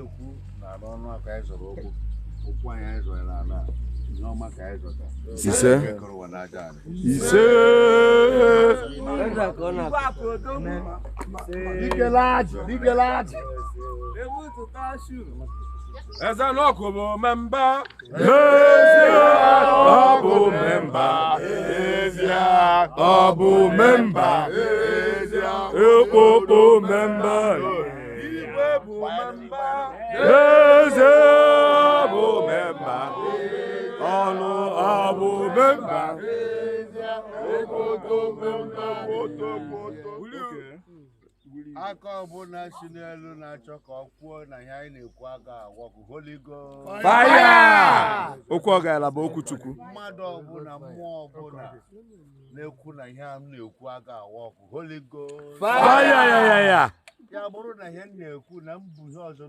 Ekwu na-arụ ọnụ aka anyị zọrọ okwu okwu anyị, anyị zọrọ n'ala a, ihe ọma ka anyị zọta. Ise. Nke kọrọ ụwa n'aja anyị. Ise. Dike laji, dike laji. Eze n'ọkụ bụ member. N'ezie, ọ bụ member. N'ezie, ọ bụ member. Ekpokpo member. Igwe bụ member. N'ezie, ọ bụ member. Ọnụ ọ bụ member. Obodo member, obodo. Aka ọbụla si n'elu na-achọ ka ọ kwuo na ihe anyị na-ekwu aga awọkụ, Holy Ghost. Fire! Okwu ọgala bụ okwu Chukwu. Mmadụ ọbụla, mmụọ ọbụla na-ekwu na ihe a m na-ekwu aga awọkụ, Holy Ghost. Fire ya ya ya. Ya bụrụ na ihe m na-ekwu na m bụ ihe ọzọ.